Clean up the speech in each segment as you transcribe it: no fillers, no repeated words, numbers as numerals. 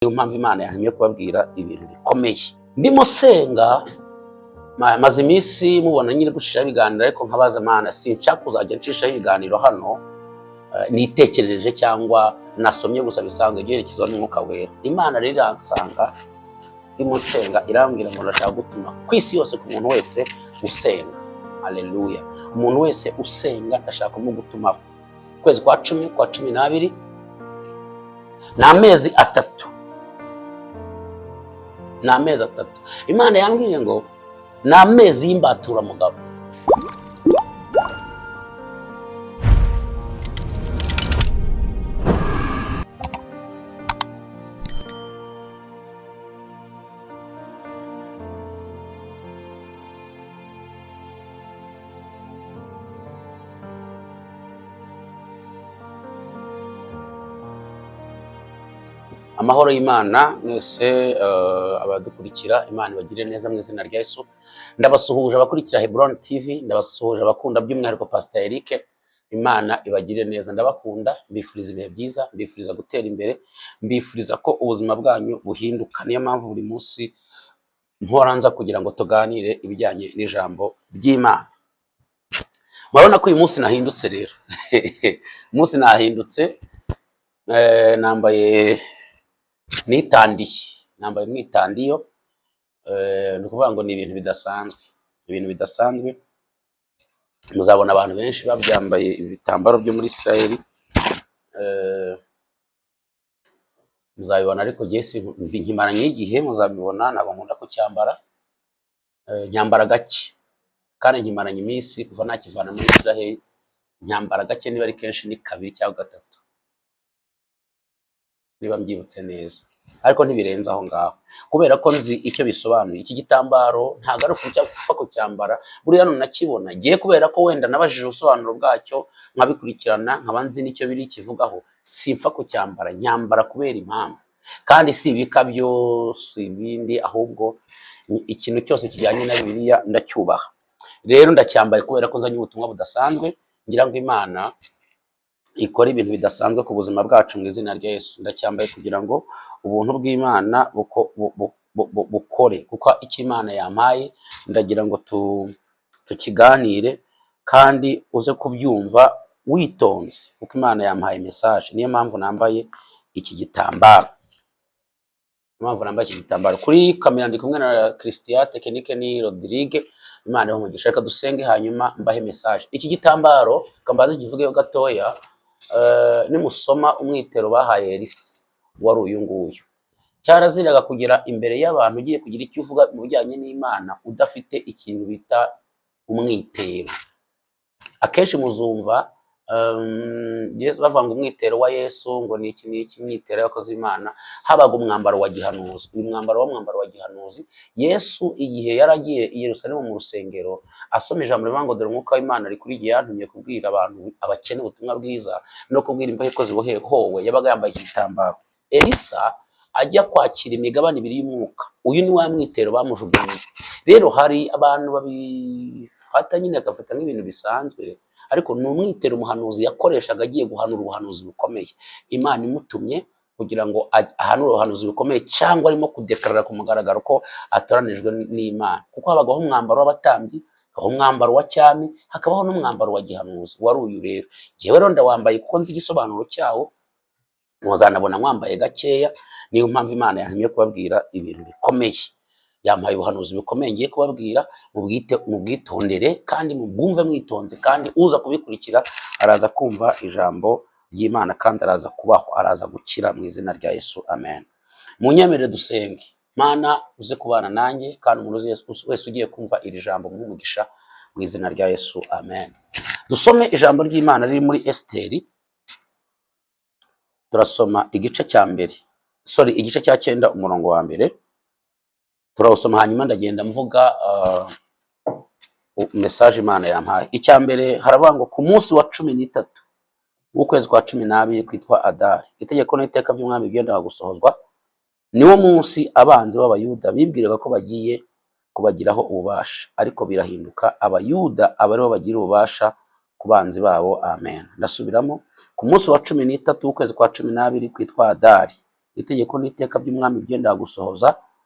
Niyo mpamvu Imana yantumye kubabwira ibintu bikomeye. Ndimo senga, maze iminsi mubona nyine gucishaho ibiganiro, ariko nkabaza Imana, sinshaka kuzajya ncishaho ibiganiro hano nitekerereje cyangwa nasomye gusa bisanzwe, byerekezwa n'Umwuka Wera. Imana rero iransanga ndimo nsenga, irambwira ngo ndashaka gutuma ku isi yose, ku muntu wese usenga. Haleluya! Umuntu wese usenga ndashaka kumugutumaho. Ukwezi kwa 10, kwa 12, ni amezi 3, ni amezi 3. Imana yambwiye ngo ni amezi y'imbaturamugabo. Amahoro y'Imana mwese, abadukurikira, Imana ibagirire neza mu izina rya Yesu. Ndabasuhuje abakurikira Hebron TV, ndabasuhuje abakunda by'umwihariko Pastor Eric. Imana ibagirire neza, ndabakunda, mbifuriza ibihe byiza, mbifuriza gutera imbere, mbifuriza ko ubuzima bwanyu buhinduka. Niyo mpamvu buri munsi mpora nza kugira ngo tuganire ibijyanye n'ijambo ry'Imana. Murabona ko uyu munsi nahindutse rero. Umunsi nahindutse, nambaye nitandiye, nambaye umwitandiyo, ni ukuvuga ngo ni ibintu bidasanzwe, ibintu bidasanzwe. Muzabona abantu benshi babyambaye ibitambaro byo muri Israel, muzabibona, ariko jye nkimaranye igihe, muzabibona, ntabwo nkunda kucyambara, nyambara gake, kandi nkimaranye iminsi kuva nakivana muri Israel, nyambara gake, niba ari kenshi ni kabiri cyangwa gatatu niba mbyibutse neza, ariko ntibirenze aho ngaho, kubera ko nzi icyo bisobanuye. Iki gitambaro ntabwo ari ukupfa kucyambara, buriya nunakibona ngiye, kubera ko wenda nabajije ubusobanuro bwacyo nkabikurikirana, nkaba nzi n'icyo biri kivugaho, simpfa kucyambara, nyambara kubera impamvu, kandi si ibikabyo, si ibindi, ahubwo ikintu cyose kijyanye na Bibiliya ndacyubaha. Rero ndacyambaye kubera ko nzanye ubutumwa budasanzwe, ngira ngo Imana ikora ibintu bidasanzwe ku buzima bwacu mu izina rya Yesu. Ndacyambaye kugira ngo ubuntu bw'Imana bukore, kuko icyo Imana yampaye ndagira ngo tukiganire, kandi uze kubyumva witonze, kuko Imana yampaye message. Niyo mpamvu nambaye iki gitambaro. Niyo mpamvu nambaye iki gitambaro. Kuri kamera ndi kumwe na Christian, technique ni Rodrigue. Imana ibahe umugisha. Reka dusenge hanyuma mbahe message. Iki gitambaro kambaze kivugeho gatoya. Nimusoma umwitero bahaye Elisa wari uyu nguyu, cyaraziraga kugera imbere y'abantu ugiye kugira icyo uvuga mu bijyanye n'Imana udafite ikintu bita umwitero. Akenshi muzumva bavuga ngo umwitero wa Yesu, ngo ni iki n'iki, imyitero y'abakozi b'Imana. Habaga umwambaro wa gihanuzi. Uyu mwambaro wa mwambaro wa gihanuzi, Yesu igihe yaragiye i Yerusalemu mu rusengero asoma ijambo rivuga ngo dore umwuka w'Imana ari kuri jye, yantumye kubwira abantu abakene ubutumwa bwiza no kubwira imbohe ko zibohowe, yabaga yambaye iki gitambaro. Elisa ajya kwakira imigabane ibiri y'umwuka, uyu ni wa mwitero bamujugunye. Rero hari abantu babifata nyine agafata nk'ibintu bisanzwe, ariko ni umwitero umuhanuzi yakoreshaga agiye guhanura ubuhanuzi bukomeye. Imana imutumye kugira ngo ahanure ubuhanuzi bukomeye, cyangwa arimo kudekarara ku mugaragaro ko atoranijwe n'Imana, kuko habagaho umwambaro w'abatambyi, hakabaho umwambaro wa cyami, hakabaho n'umwambaro wa gihanuzi wari uyu. Rero njyewe rero ndawambaye kuko nzi igisobanuro cyawo, muzanabona mwambaye gakeya. Niyo mpamvu Imana yantumye kubabwira ibintu bikomeye, yampaye ubuhanuzi bukomeye ngiye kubabwira, mubwitondere kandi mubwumve mwitonze, kandi uza kubikurikira araza kumva ijambo ry'Imana, kandi araza kubaho, araza gukira mu izina rya Yesu, amen. Munyemerere dusenge. Mana, uze kubana nanjye, kandi umuntu wese ugiye kumva iri jambo muhe umugisha mu izina rya Yesu, amen. Dusome ijambo ry'Imana riri muri Esiteri, turasoma igice cya mbere, sorry, igice cya 9 umurongo wa mbere turawusoma, hanyuma ndagenda mvuga message Imana yampaye. Icya mbere haravuga ngo ku munsi wa 13 w'ukwezi kwa 12 kwitwa Adari, itegeko n'iteka by'umwami byendaga gusohozwa. Niwo munsi abanzi b'Abayuda bibwiraga ko bagiye kubagiraho ububasha, ariko birahinduka, Abayuda aba aribo bagira ububasha ku banzi babo, amen. Ndasubiramo, ku munsi wa 13 w'ukwezi kwa 12 kwitwa Adari, Itegeko n'iteka by'umwami byendaga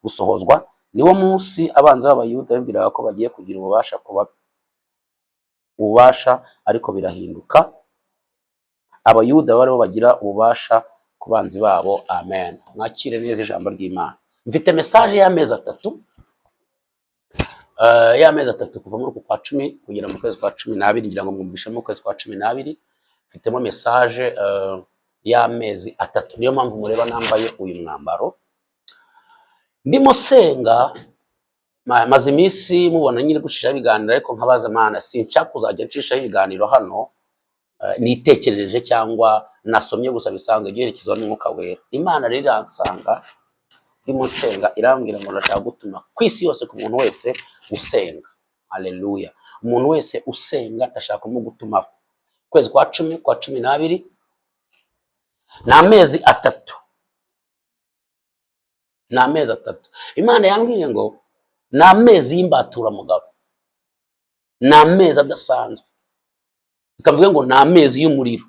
gusohozwa. Niwo munsi abanzi b'Abayuda bibwiraga ko bagiye kugira ububasha kuba ububasha, ariko birahinduka. Abayuda bariho bagira ububasha ku banzi babo. Amen. Mwakire neza ijambo ry'Imana. Mfite message y'amezi 3, y'amezi 3 kuva muri uku kwa 10 kugera mu kwezi kwa 12. Ngira ngo mwumvishemo ukwezi kwa 12. Mfitemo message y'amezi 3, niyo mpamvu mureba nambaye uyu mwambaro. Ndimo senga, maze iminsi mubona nyine gucishaho ibiganiro, ariko nkabaza Mana, sinshaka kuzajya ncishaho ibiganiro hano nitekerereje cyangwa nasomye gusa bisanzwe, byerekezwa n'Umwuka Wera. Imana rero iransanga ndimo nsenga, irambwira ngo ndashaka gutuma ku isi yose, ku muntu wese usenga. Haleluya! Umuntu wese usenga ndashaka kumugutumaho. Ukwezi kwa 10, kwa 12, ni amezi 3, ni amezi 3. Imana yambwiye ngo ni amezi y'imbaturamugabo, ni amezi adasanzwe. Ikavuga ngo ni amezi y'umuriro.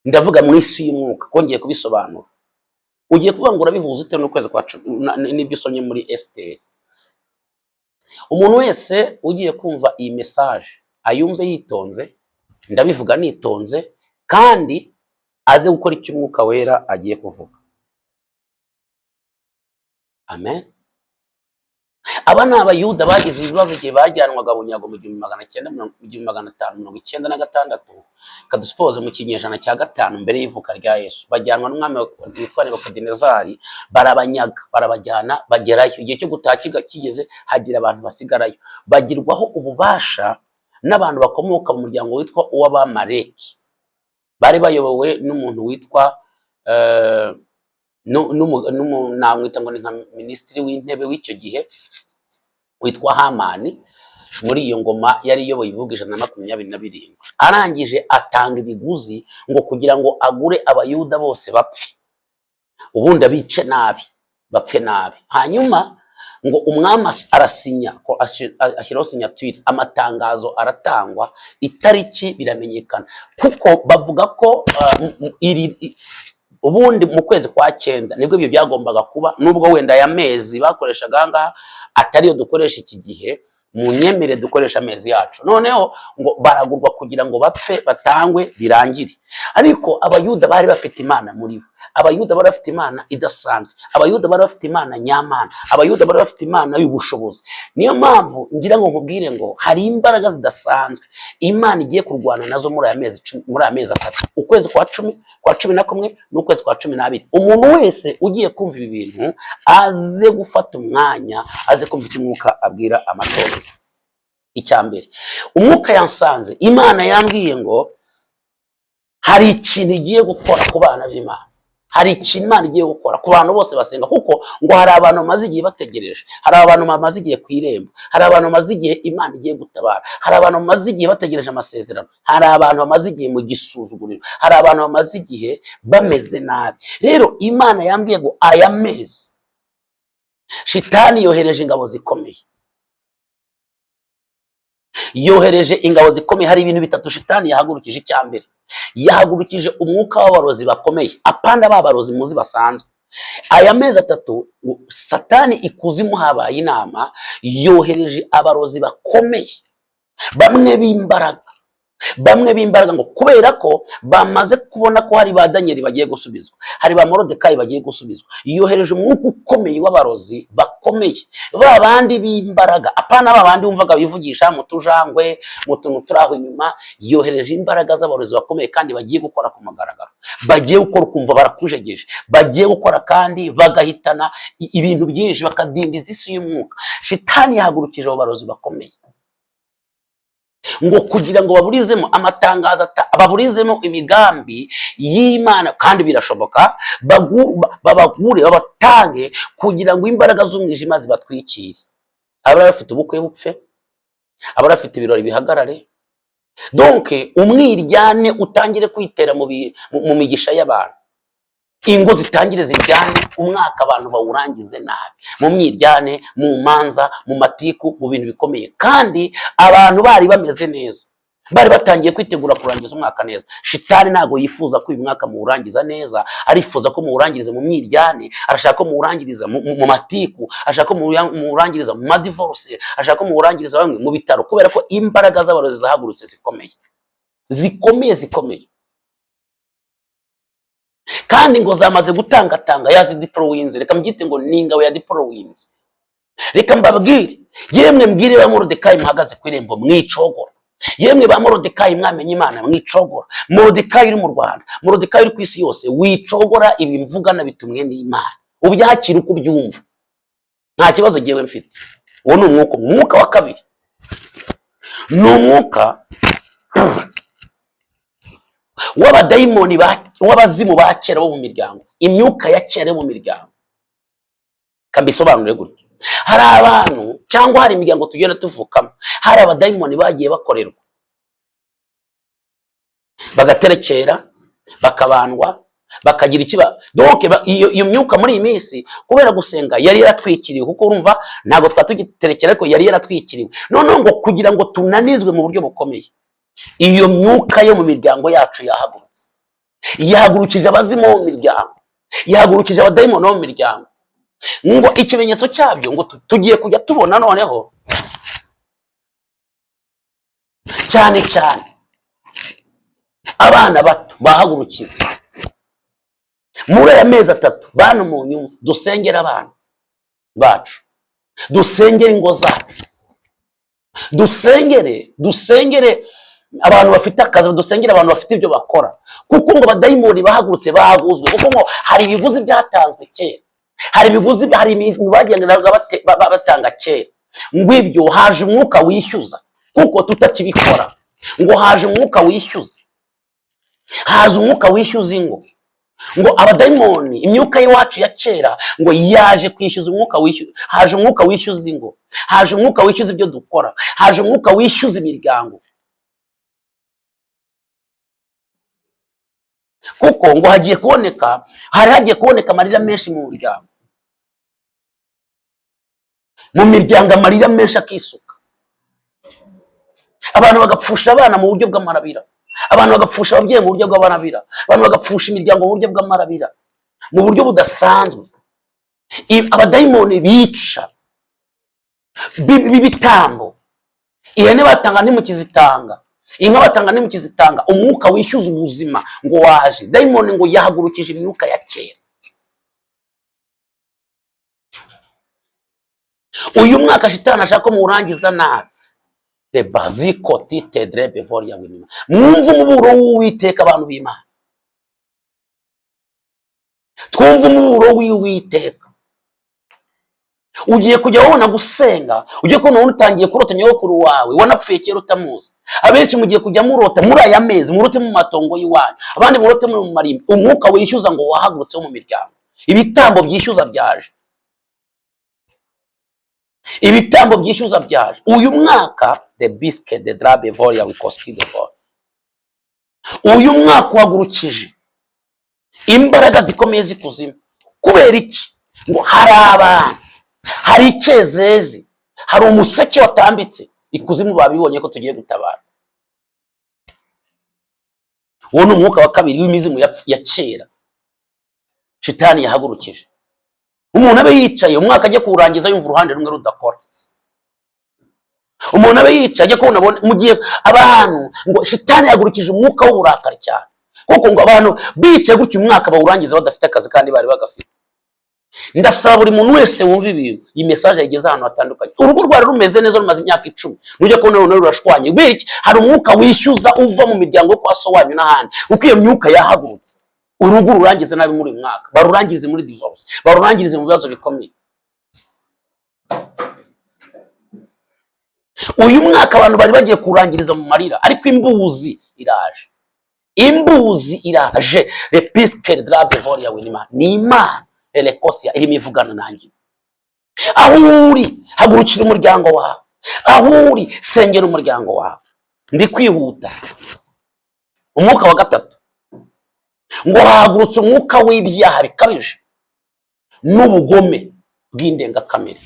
Ndavuga mu isi y'umwuka, kongeye kubisobanura. Ugiye kuvuga ngo urabihuza ute n'ukwezi kwa 10 n'ibyo usomye muri Esiteri? Umuntu wese ugiye kumva iyi message ayumve yitonze, ndabivuga nitonze, kandi aze gukora icyo Umwuka Wera agiye kuvuga. Amen. Aba ni Abayuda bagize ibibazo igihe bajyanwaga bunyago mu 1900 1596, kadusipoze mu kinyejana cya gatanu mbere y'ivuka rya Yesu. Bajyanwa n'umwami witwa Nebukadinezari, barabanyaga, barabajyana, bagerayo. Igihe cyo gutaha kigeze, hagira abantu basigarayo, bagirwaho ububasha n'abantu bakomoka mu muryango witwa uw'Abamaleki, bari bayobowe n'umuntu witwa namwita ngo ni nka minisitiri w'intebe w'icyo gihe witwa Hamani. Muri iyo ngoma yari iyoboye ibihugu 127. Arangije atanga ibiguzi ngo kugira ngo agure Abayuda bose bapfe, ubundi abice nabi, bapfe nabi. Hanyuma ngo umwami arasinya ko ashyiraho signature, amatangazo aratangwa, itariki biramenyekana, kuko bavuga ko ubundi mu kwezi kwa cyenda nibwo ibyo byagombaga kuba, nubwo wenda aya mezi bakoreshaga aha ngaha atariyo dukoresha iki gihe. Mu nyemere dukoresha amezi yacu. Noneho ngo baragurwa kugira ngo bapfe, batangwe, birangire. Ariko Abayuda bari bafite Imana muri bo. Abayuda bari bafite Imana idasanzwe. Abayuda bari bafite Imana nyamana. Abayuda bari bafite Imana y'ubushobozi. Niyo mpamvu ngira ngo nkubwire ngo hari imbaraga zidasanzwe Imana igiye kurwana nazo muri aya mezi 10, muri aya mezi 3, ukwezi kwa 10, kwa 11 n'ukwezi kwa 12. Umuntu wese ugiye kumva ibi bintu aze gufata umwanya, aze kumva icyo Umwuka abwira amatorero. Icya mbere, Umwuka yansanze, Imana yambwiye ngo hari ikintu igiye gukora ku bana b'Imana, hari ikintu Imana igiye gukora ku bantu bose basenga, kuko ngo hari abantu bamaze igihe bategereje, hari abantu bamaze igihe ku irembo, hari abantu bamaze igihe Imana igiye gutabara, hari abantu bamaze igihe bategereje amasezerano, hari abantu bamaze igihe mu gisuzuguriro, hari abantu bamaze igihe bameze nabi. Rero Imana yambwiye ngo aya mezi shitani yohereje ingabo zikomeye, yohereje ingabo zikomeye. Hari ibintu bitatu shitani yahagurukije. Icya mbere, yahagurukije umwuka w'abarozi bakomeye, apana ba barozi muzi basanzwe. Aya mezi 3 satani ikuzimu habaye inama, yohereje abarozi bakomeye, bamwe b'imbaraga, bamwe b'imbaraga, ngo kubera ko bamaze kubona ko hari ba Daniyeli bagiye gusubizwa, hari ba Morodekayi bagiye gusubizwa. Yohereje umwuka ukomeye w'abarozi bakomeye, ba bandi b'imbaraga, apana ba bandi wumvaga bivugisha mu tujangwe, mu tuntu turi aho inyuma. Yohereje imbaraga z'abarozi bakomeye kandi bagiye gukora ku mugaragaro, bagiye gukora ukumva barakujegeje, bagiye gukora kandi bagahitana ibintu byinshi, bakadindiza isi y'umwuka. Shitani yahagurukije abo barozi bakomeye ngo kugira ngo baburizemo amatangazo, baburizemo imigambi y'Imana, kandi birashoboka babagure, babatange kugira ngo imbaraga z'umwijima zibatwikire. Abari bafite ubukwe bupfe, abari bafite ibirori bihagarare, donc umwiryane utangire kwitera mu migisha y'abantu, ingo zitangire ziryane, umwaka abantu bawurangize nabi, mu myiryane, mu manza, mu matiku, mu bintu bikomeye, kandi abantu bari bameze neza. Bari batangiye kwitegura kurangiza umwaka neza. Shitani ntabwo yifuza ko uyu mwaka muwurangiza neza, arifuza ko muwurangiriza mu mwiryane, arashaka ko muwurangiriza mu matiku, arashaka ko muwurangiriza mu madivorce, arashaka ko muwurangiriza bamwe mu bitaro, kubera ko imbaraga z'abarozi zahagurutse zikomeye, zikomeye, zikomeye, kandi ngo zamaze gutangatanga, yazideployinze. Reka mbyite ngo ni ingabo ya deployinze. Reka mbabwire, yemwe mbwire ba Morodekayi muhagaze ku irembo, mwicogora. Yemwe ba Morodekayi mwamenye Imana, mwicogora. Morodekayi uri mu Rwanda, Morodekayi uri ku isi yose, wicogora. Ibi mvugana bitumwe n'Imana, ubyakira uko ubyumva, nta kibazo jyewe mfite. Uwo ni umwuka. Umwuka wa kabiri ni umwuka w'abadayimoni w'abazimu ba kera bo mu miryango, imyuka ya kera yo mu miryango. Kambisobanure gutya: hari abantu cyangwa hari imiryango tugenda tuvukamo, hari abadayimoni bagiye bakorerwa, bagaterekera, bakabandwa, bakagira ikiba. Donc iyo myuka muri iyi minsi, kubera gusenga, yari yaratwikiriwe, kuko urumva ntabwo twaba tugiterekera, ariko yari yaratwikiriwe. Noneho ngo kugira ngo tunanizwe mu buryo bukomeye, iyo myuka yo mu miryango yacu yahagurutse, yahagurukije abazimu bo mu miryango, yahagurukije abadayimoni bo mu miryango. Ngo ikimenyetso cyabyo, ngo tugiye kujya tubona noneho cyane cyane abana bato bahagurukiwe muri aya mezi 3. Bantu mu nyumva, dusengere abana bacu, dusengere ingo zacu, dusengere abantu bafite akazi, dusengere abantu bafite ibyo bakora, kuko ngo abadayimoni bahagurutse, bahaguzwe, kuko ngo hari ibiguzi byatanzwe kera, hari ibiguzi, hari ibintu bagendaga batanga kera. Ngo ibyo haje umwuka wishyuza, kuko tutakibikora. Ngo haje umwuka wishyuza, haza umwuka wishyuza ingo. Ngo abadayimoni, imyuka y'iwacu ya kera, ngo yaje kwishyuza, umwuka wishyuza, haje umwuka wishyuza ingo, haje umwuka wishyuza ibyo dukora, haje umwuka wishyuza imiryango, kuko ngo hagiye kuboneka, hari hagiye kuboneka amarira menshi mu muryango, mu miryango amarira menshi akisuka, abantu bagapfusha abana mu buryo bw'amarabira, abantu bagapfusha ababyeyi mu buryo bw'amarabira, abantu bagapfusha imiryango mu buryo bw'amarabira, mu buryo budasanzwe. Abadayimoni bica b'ibitambo, ihene batanga ntimukizitanga, inka batanga ntimukizitanga. Umwuka wishyuza ubuzima ngo waje. Dayimoni ngo yahagurukije imyuka ya kera. Uyu mwaka shitani ashaka ko muwurangiza nabi. De bazikoti tedrebe voria winima. Mwumve umuburo w'Uwiteka, abantu b'Imana, twumve umuburo w'Uwiteka. Ugiye kujya wabona gusenga, ugiye kubona utangiye kurota nyogokuru wawe wanapfuye kera utamuzi. Abenshi mugiye kujya murota muri aya mezi, murote mu matongo y'iwanyu, abandi murote muri mu marimbi. Umwuka wishyuza ngo wahagurutse wo mu miryango, ibitambo byishyuza byaje, ibitambo byishyuza byaje uyu mwaka. The biscuit the drabe voria wikoski the vor. Uyu mwaka uhagurukije imbaraga zikomeye z'ikuzimu. Kubera iki? Ngo hari abantu, hari icyezezi, hari umuseke watambitse ikuzimu, babibonye ko tugiye gutabara. Uwo ni umwuka wa kabiri w'imizimu ya kera shitani yahagurukije. Umuntu abe yicaye, umwaka ajye kuwurangiza yumva uruhande rumwe rudakora. Umuntu abe yicaye, ajye kubona abone, mu gihe abantu ngo shitani yahagurukije umwuka w'uburakari cyane, kuko ngo abantu bicaye gutya umwaka bawurangiza badafite akazi kandi bari bagafite. Ndasaba buri muntu wese wumva ibintu, iyi message yageze ahantu hatandukanye. Urugo rwari rumeze neza rumaze imyaka 10, nujya kubona noneho rurashwanye. Bityo hari umwuka wishyuza uva mu miryango yo kwa so wanyu n'ahandi, kuko iyo myuka yahagurutse. Urugo rurangize nabi muri uyu mwaka, barurangirize muri divorce, barurangirize mu bibazo bikomeye. Uyu mwaka abantu bari bagiye kurangiriza mu marira, ariko imbuzi iraje, imbuzi iraje. Repiske drave voria winima, ni Imana elekosia irimo ivugana nanjye. Aho uri, hagurukira umuryango wawe, aho uri, sengera umuryango wawe. Ndi kwihuta. Umwuka wa gatatu, ngo hahagurutse umwuka w'ibyaha bikabije n'ubugome bw'indengakamere.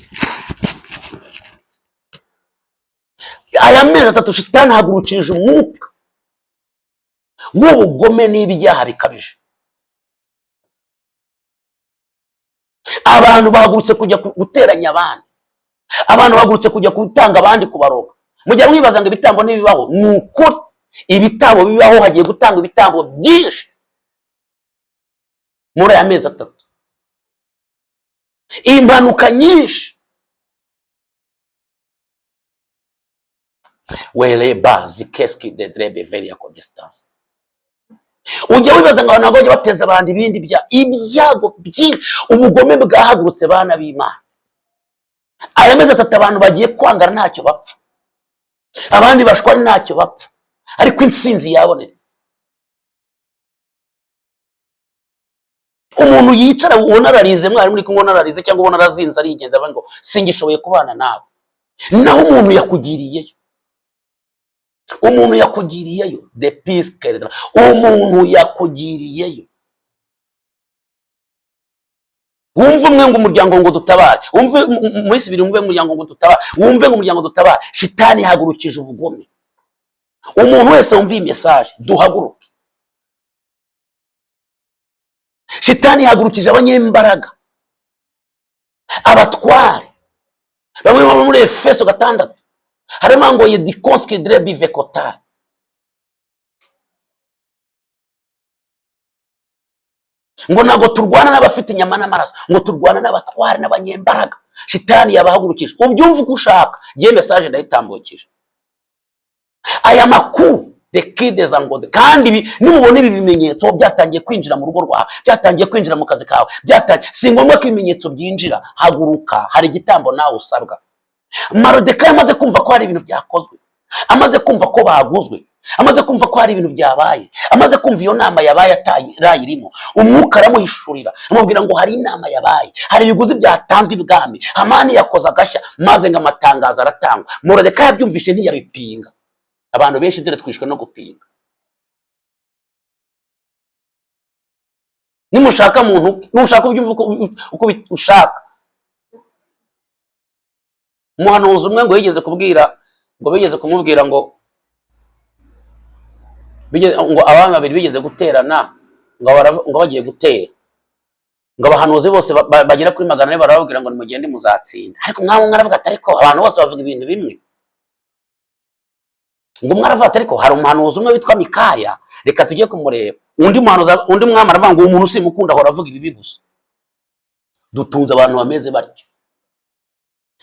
Aya mezi 3 shitani ahagurukije umwuka w'ubugome n'ibyaha bikabije. Abantu bahagurutse kujya guteranya abandi, abantu bahagurutse kujya gutanga abandi kubaroga. Mujya mwibaza ngo ibitambo ntibibaho? Ni ukuri ibitambo bibaho, hagiye gutanga ibitambo byinshi muri aya mezi 3. Impanuka nyinshi. Wele bazi keski de drebe veria ko distance. Ujya wibaza ngo abantu bajya bateza abantu ibindi ibyago byinshi, ubugome bwahagurutse bana b'Imana. Aya mezi 3 abantu bagiye kwangana ntacyo bapfa, abandi bashwa ntacyo bapfa, ariko intsinzi yabonetse. Umuntu yicara ubona ararize, mwarimu uri kumwe ararize cyangwa ubona arazinze arigenda avuga ngo singishoboye kubana nawe. Naho umuntu yakugiriyeyo, umuntu yakugiriyeyo the peace carrier, umuntu yakugiriyeyo. Wumve umwe ngo umuryango ngo dutabare, wumve muri sibiri, wumve umuryango ngo dutabare, wumve ngo umuryango dutabare. Shitani ihagurukije ubugome. Umuntu wese wumva iyi message, duhaguruke. Shitani ihagurukije abanyembaraga, abatware bamwe bo muri Efeso 6 harimo ngo yedikonskidre bivekotari. Ngo ntabwo turwana n'abafite inyama n'amaraso, ngo turwana n'abatware n'abanyembaraga. Shitani yabahagurukije. Ubyumva uko ushaka, ngiye message ndayitambukije. Aya makuru dekideza ngo kandi nimubona ibi bimenyetso byatangiye kwinjira mu rugo rwawe, byatangiye kwinjira mu kazi kawe, byatangiye, si ngombwa ko ibimenyetso byinjira. Haguruka, hari igitambo nawe usabwa. Marodekayi amaze kumva ko hari ibintu byakozwe, amaze kumva ko baguzwe, amaze kumva ko hari ibintu byabaye, amaze kumva iyo nama yabaye atayirimo, umwuka aramuhishurira, amubwira ngo hari inama yabaye, hari ibiguzi byatanzwe ibwami, Hamani yakoze agashya, maze ngo amatangazo aratangwa. Morodekayi yabyumvise ntiyabipinga. Abantu benshi dore twishwe no gupinga. Nimushaka muntu, nushaka ubyumva uko ushaka. Umuhanuzi umwe ngo yigeze kubwira, ngo bigeze kumubwira ngo ngo abami babiri bigeze guterana, ngo bagiye gutera, ngo abahanuzi bose bagera kuri 400 barababwira ngo nimugende muzatsinda. Ariko umwami umwe aravuga ati ariko abantu bose bavuga ibintu bimwe. Ngo umwe aravuga ati ariko hari umuhanuzi umwe witwa Mikaya, reka tujye kumureba. Undi muhanuzi, undi mwami aravuga ngo uwo muntu simukunda, ahora avuga ibibi gusa. Dutunze abantu bameze batyo,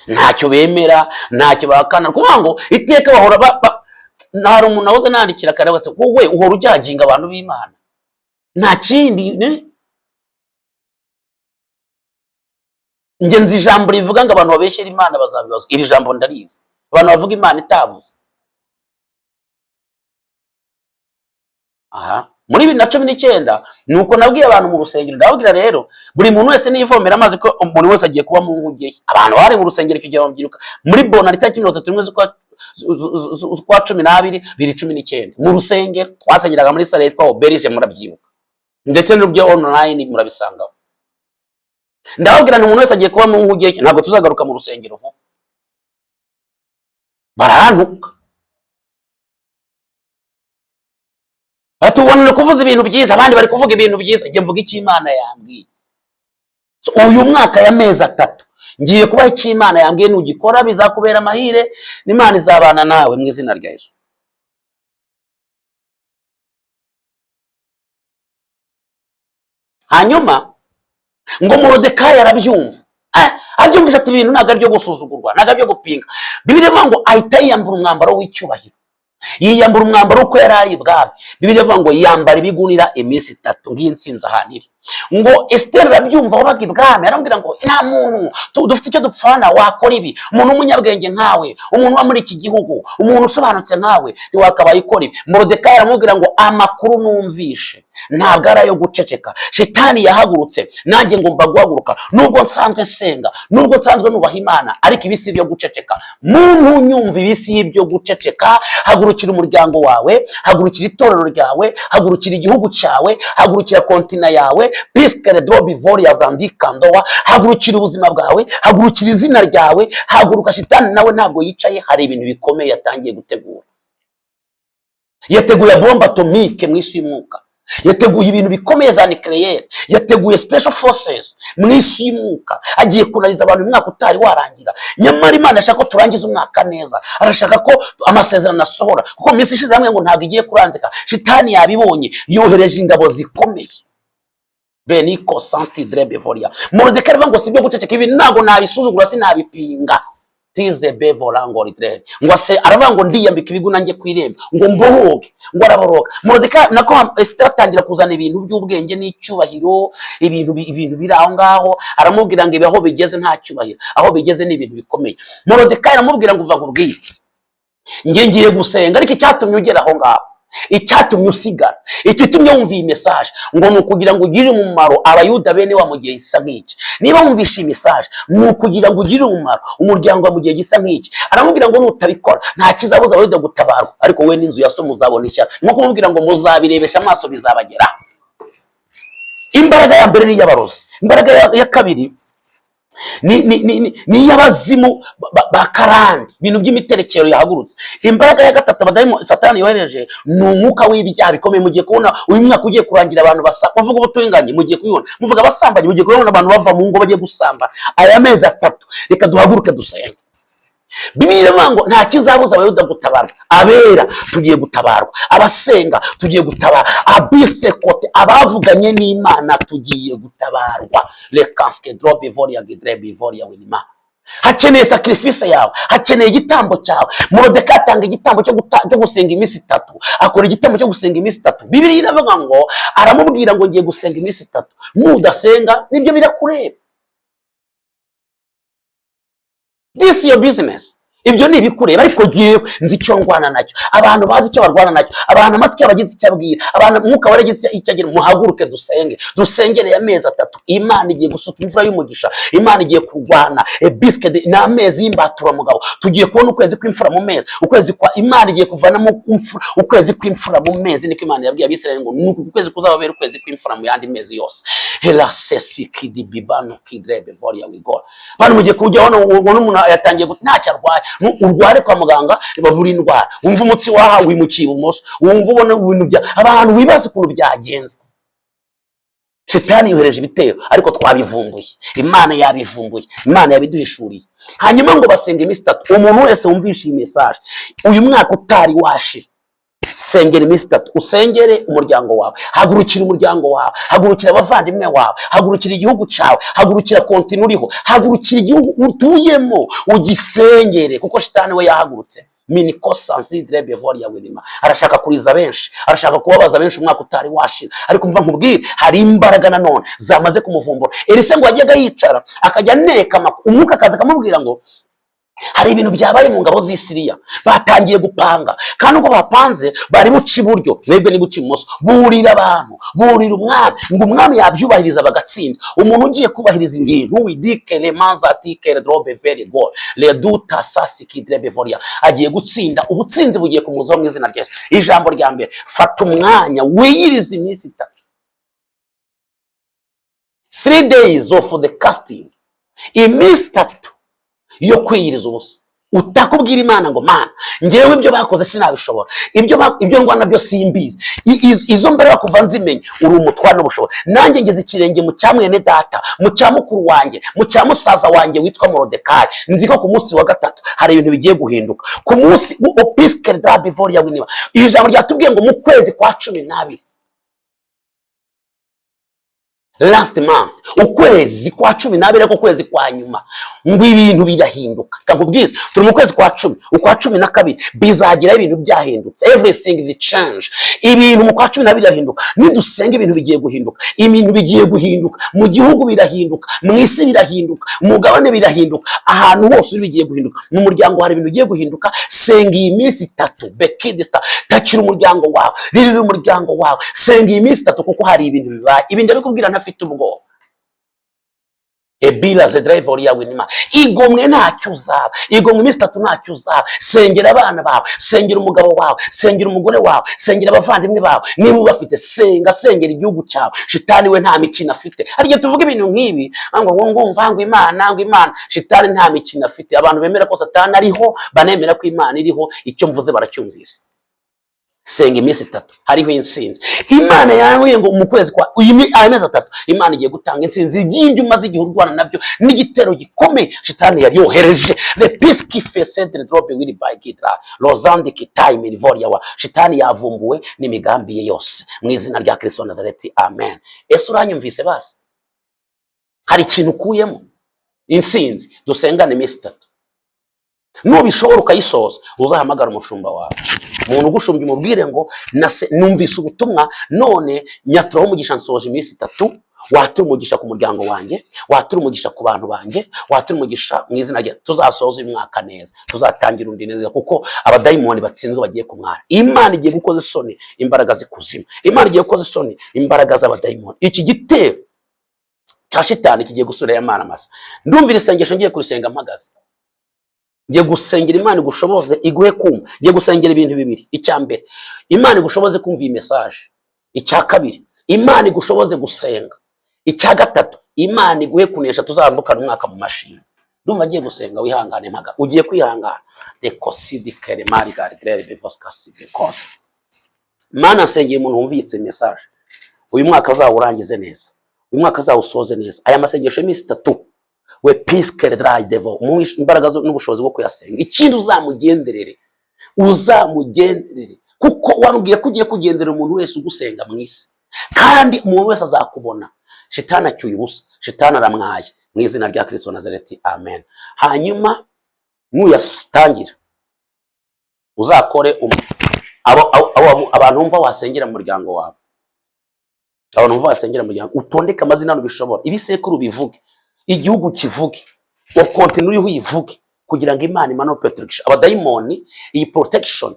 ntacyo bemera, ntacyo bahakana, kuvuga ngo iteka bahora hari umuntu nahoze nandikira kare wese, wowe uhora ujyaginga abantu b'Imana, nta kindi ne? Nge nzi ijambo rivuga ngo abantu babeshyera Imana bazabibazwa. Iri jambo ndarizi, abantu bavuga Imana itavuze. Aha muri 2019 nuko nabwiye abantu mu rusengero, ndababwira rero buri muntu wese niyivomera amazi ko umuntu wese agiye kuba mu nkuge ye. Abantu bari mu rusengero icyo gihe babyiruka muri Bonari tariki 31 z'ukwa 12 2019 mu rusengero twasengeraga muri sale yitwa Auberge, murabyibuka, ndetse n'ibyo online murabisangaho. Ndababwira nti umuntu wese agiye kuba mu nkuge ye, ntabwo tuzagaruka mu rusengero vuba. Barantuka batubona kuvuza ibintu byiza, abandi bari kuvuga ibintu byiza, njye mvuga icyo Imana yambwiye. So, uyu mwaka ya mezi 3 ngiye kubaha icyo Imana yambwiye, nugikora bizakubera amahire, n'Imana izabana nawe mu izina rya Yesu. Hanyuma ngo Morodekayi arabyumva, abyumvise ati ibintu ntabwo ari byo gusuzugurwa, ntabwo ari byo gupinga. Bibiliya ivuga ngo ahita yiyambura umwambaro w'icyubahiro, yiyambura umwambaro uko yari ari ibwami. Bibiliya ivuga ngo yambara ibigunira iminsi 3, ngiyi intsinzi ahantu iri. Ngo Esiteri arabyumva wabaga ibwami, aramubwira ngo nta muntu dufite icyo dupfana wakora ibi, umuntu w'umunyabwenge nkawe, umuntu uba muri iki gihugu, umuntu usobanutse nkawe, ntiwakabaye ukora ibi. Morodekayi aramubwira ngo amakuru numvishe ntabwo ari ayo guceceka. Shitani yahagurutse, nanjye ngomba guhaguruka, nubwo nsanzwe nsenga, nubwo nsanzwe nubaha Imana, ariko ibi si ibyo guceceka. Muntu nyumva, ibi si ibyo guceceka. Hagurukira umuryango wawe, hagurukira itorero ryawe, hagurukira igihugu cyawe, hagurukira kontina yawe, Pisikere dobi voriya zandikandowa. Hagurukira ubuzima bwawe, hagurukira izina ryawe, haguruka. Shitani nawe ntabwo yicaye, hari ibintu bikomeye yatangiye gutegura. Yateguye bombe atomique mu isi y'umwuka, yateguye ibintu bikomeye za nucléaire, yateguye special forces mu isi y'umwuka. Agiye kunariza abantu umwaka utari warangira. Nyamara Imana ashaka ko turangiza umwaka neza, arashaka ko amasezerano asohora, kuko mu minsi ishize hamwe ngo ntabwo igiye kuranzika. Shitani yabibonye, yohereje ingabo zikomeye. Beniko santi drebe voria. Moridekayi aravuga ngo si ibyo guceceka, ibi ntabwo nabisuzugura, sinabipinga. Tize bevorango ridre ngo se aravuga ngo ndiyambika ibigu nanjye ku irembo ngo mboroge, ngo araboroga. Moridekayi nako Esiteri atangira kuzana ibintu by'ubwenge n'icyubahiro, ibintu biri aho ngaho. Aramubwira ngo ibi aho bigeze nta cyubahiro, aho bigeze ni ibintu bikomeye. Moridekayi aramubwira ngo uva nkubwire, njye ngiye gusenga, ariko icyatumye ugera aho ngaho, icyatumye usigara, igitumye wumva iyi message, ngo ni ukugira ngo ugirire umumaro Abayuda bene wa mu gihe gisa nk'iki. Niba wumvishe iyi message, ni ukugira ngo ugirire umumaro umuryango wa mu gihe gisa nk'iki. Aramubwira ngo nutabikora nta kizabuza Abayuda gutabarwa, ariko wowe n'inzu ya so muzabona ishyano. Ni nko kumubwira ngo muzabirebesha amaso, bizabageraho. Imbaraga ya mbere ni iy'abarozi, imbaraga ya kabiri ni iy'abazimu ba karande, ibintu by'imiterekero yahagurutse. Imbaraga ya gatatu abadayimoni Satani yohereje ni umwuka w'ibyaha bikomeye. Mugiye kubona uyu mwaka ugiye kurangira abantu basa bavuga ubutinganye, mugiye kubibona muvuga abasambanyi, mugiye kubibona abantu bava mu ngo bagiye gusambana. Aya mezi 3, reka duhaguruke dusenge. Bibiliya iravuga ngo nta kizabuza Abayuda gutabarwa. Abera tugiye gutabarwa, abasenga tugiye gutabara, abisekote abavuganye n'Imana tugiye gutabarwa. Rekansike drobe voria gidre bivoria winima. Hakeneye sacrifice yawe, hakeneye igitambo cyawe. Morodekayi atanga igitambo cyo gusenga iminsi 3, akora igitambo cyo gusenga iminsi 3. Bibiliya iravuga ngo aramubwira ngo ngiye gusenga iminsi 3, nudasenga nibyo birakureba, this is your business, ibyo ni ibikureba, ariko jyewe nzi icyo ndwana nacyo. Abantu bazi icyo barwana nacyo, abantu amatwi yabagize icyo abwira, abantu umwuka waragize icyo agira, muhaguruke dusenge, dusengereye amezi 3. Imana igiye gusuka imvura y'umugisha, Imana igiye kurwana ebisikedi. Ni amezi y'imbaturamugabo, tugiye kubona ukwezi kw'imfura mu mezi, ukwezi kwa Imana igiye kuvanamo imfura, ukwezi kw'imfura mu mezi. Niko Imana yabwiye Abisirayeli ngo ni uku kwezi kuzababera ukwezi kw'imfura mu yandi mezi yose. Herasesi kidibibano kidrebe voria wigora. Bantu mugiye kujya hano ubona umuntu yatangiye ntacyo arwaye. Urware kwa muganga babura indwara, wumva umutsi waha wimukiye ibumoso, wumva ubona ibintu bya abantu, wibaza ukuntu byagenze. Shitani yohereje ibitero, ariko twabivumbuye, Imana yabivumbuye, Imana yabiduhishuriye. Hanyuma ngo basenga iminsi 3. Umuntu wese wumvishe iyi message, uyu mwaka utari washira, sengera iminsi 3, usengere umuryango wawe, hagurukira umuryango wawe, hagurukira abavandimwe wawe, hagurukira igihugu cyawe, hagurukira continent uriho, hagurukira igihugu utuyemo, ugisengere, kuko shitani we yahagurutse. Minikosansidrebevoria wirima arashaka kuriza benshi, arashaka kubabaza benshi umwaka utari washira. Ariko mva nkubwire, hari imbaraga nanone zamaze kumuvumbura. Elisa ngo yajyaga yicara akajya aneka umwuka akaza akamubwira ngo hari ibintu byabaye mu ngabo z'i Siriya, batangiye gupanga, kandi ubwo bapanze bari buca iburyo, mwebwe ni buca ibumoso. Burira abantu, burira umwami, ngo umwami yabyubahiriza bagatsinda. Umuntu ugiye kubahiriza ibintu widikere manzatikere drobe veri go reduta sasi kidrebe voria agiye gutsinda, ubutsinzi bugiye kumuzaho mu izina rya Yesu. Ijambo rya mbere, fata umwanya wiyirize iminsi 3, 3 days of the fasting, iminsi 3 yo kwiyiriza ubusa, utakubwira Imana ngo Mana, ngewe ibyo bakoze sinabishobora, ibyo ndwana byo simbizi. Izo mbaraga kuva nzimenya, uri umutware n'ubushobozi. Nanjye ngeze ikirenge mu cya mwene data, mu cya mukuru wanjye, mu cya musaza wanjye witwa Morodekayi. Nzi ko ku munsi wa gatatu hari ibintu bigiye guhinduka. Ku munsi opisikeri dabivori ya winiba, iri jambo ryatubwiye ngo mu kwezi kwa 12, last month, ukwezi kwa 12, ariko ukwezi kwa nyuma, ngo ibintu birahinduka. Kakubwiza, turi mu kwezi kwa 10, ukwa 12 bizageraho ibintu byahindutse. Everything will change. Ibintu mu kwa 12 birahinduka. Nidusenga ibintu bigiye guhinduka, ibintu bigiye guhinduka mu gihugu, birahinduka mu isi, birahinduka umugabane, birahinduka ahantu hose uri, bigiye guhinduka mu muryango, hari ibintu bigiye guhinduka. Senga iyi minsi 3, bekidista, takira umuryango wawe, ririra umuryango wawe, senga iyi minsi 3, kuko hari ibintu bibaye. Ibi ndabikubwira ntafite ubwoba. Ebila ze driver yawe nima. Igomwe ntacyo uzaba, igomwe iminsi 3 ntacyo uzaba. Sengera abana bawe, sengera umugabo wawe, sengera umugore wawe, sengera abavandimwe bawe niba ubafite, senga, sengera igihugu cyawe. Shitani we nta mikino afite. Hari igihe tuvuga ibintu nk'ibi ngo ngumva ngo Imana, ngo Imana. Shitani nta mikino afite. Abantu bemera ko Satani ariho banemera ko Imana iriho. Icyo mvuze baracyumvise. Senga iminsi 3, hariho intsinzi. Imana yambwiye ngo mu kwezi kwa uyu aya mezi 3 Imana igiye gutanga intsinzi y'ibyo umaze igihe urwana nabyo n'igitero gikomeye shitani yari yohereje. Lepiski fesedre drobe wili by gidra rozandi kitayi minivoria wa shitani yavumbuwe n'imigambi ye yose mu izina rya Kristo wa Nazareti, amen. Ese uranyumvise? Basi hari ikintu ukuyemo? Intsinzi. Dusengane iminsi 3, nubishobora ukayisoza, uzahamagara umushumba wawe, umuntu ugushumbye, umubwire ngo numvise ubutumwa none nyaturaho umugisha, nsoje iminsi 3, watura umugisha ku muryango wanjye, watura umugisha ku bantu banjye, watura umugisha mu izina rye. Tuzasoza uyu mwaka neza, tuzatangira undi neza, kuko abadayimoni batsinzwe bagiye kumwara. Imana igiye gukoza isoni imbaraga z'ikuzimu, Imana igiye gukoza isoni imbaraga z'abadayimoni. Iki gitero cya shitani kigiye gusubira Imana masa. Ndumvira isengesho ngiye kurisenga mpagaze. Ngiye gusengera Imana igushoboze, iguhe kumva. Ngiye gusengera ibintu bibiri. Icya mbere, Imana igushoboze kumva iyi message. Icya kabiri, Imana igushoboze gusenga. Icya gatatu, Imana iguhe kunesha, tuzambukana umwaka mu mashini. Ndumva ngiye gusenga, wihangane mpaga. Ugiye kwihangana. Dekosidikere marigari bevoskasi bekose. Mana, nsengeye umuntu wumvise message, uyu mwaka azawurangize neza, uyu mwaka azawusoze neza. Aya masengesho y'iminsi 3 we pisikere darayi devo, umuhe imbaraga n'ubushobozi bwo kuyasenga. Ikindi, uzamugenderere, uzamugenderere, kuko wambwiye ko ugiye kugenderera umuntu wese ugusenga mu isi, kandi umuntu wese azakubona. Shitani acyuye ubusa, shitani aramwaye mu izina rya Kristo wa Nazareti, amen. Hanyuma nuyatangira uzakore abantu wumva wasengera mu muryango wawe, abantu wumva wasengera mu muryango, utondeke amazina hano bishobora, ibisekuru bivuge, igihugu kivuge, continent uriho uyivuge, kugira ngo Imana imanure protection abadayimoni. Iyi protection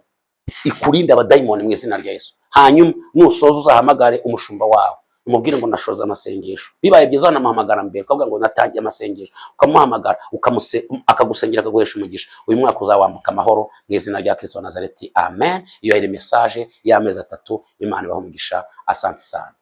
ikurinde abadayimoni mu izina rya Yesu. Hanyuma nusoza uzahamagare umushumba wawe, umubwire ngo nashoza amasengesho. Bibaye byiza wanamuhamagara mbere, ukavuga ngo natangiye amasengesho, ukamuhamagara, akagusengera, akaguhesha umugisha. Uyu mwaka uzawambuka amahoro mu izina rya Kristo wa Nazareti, amen. Iyo yari message y'amezi 3. Imana ibahe umugisha. Asante sana.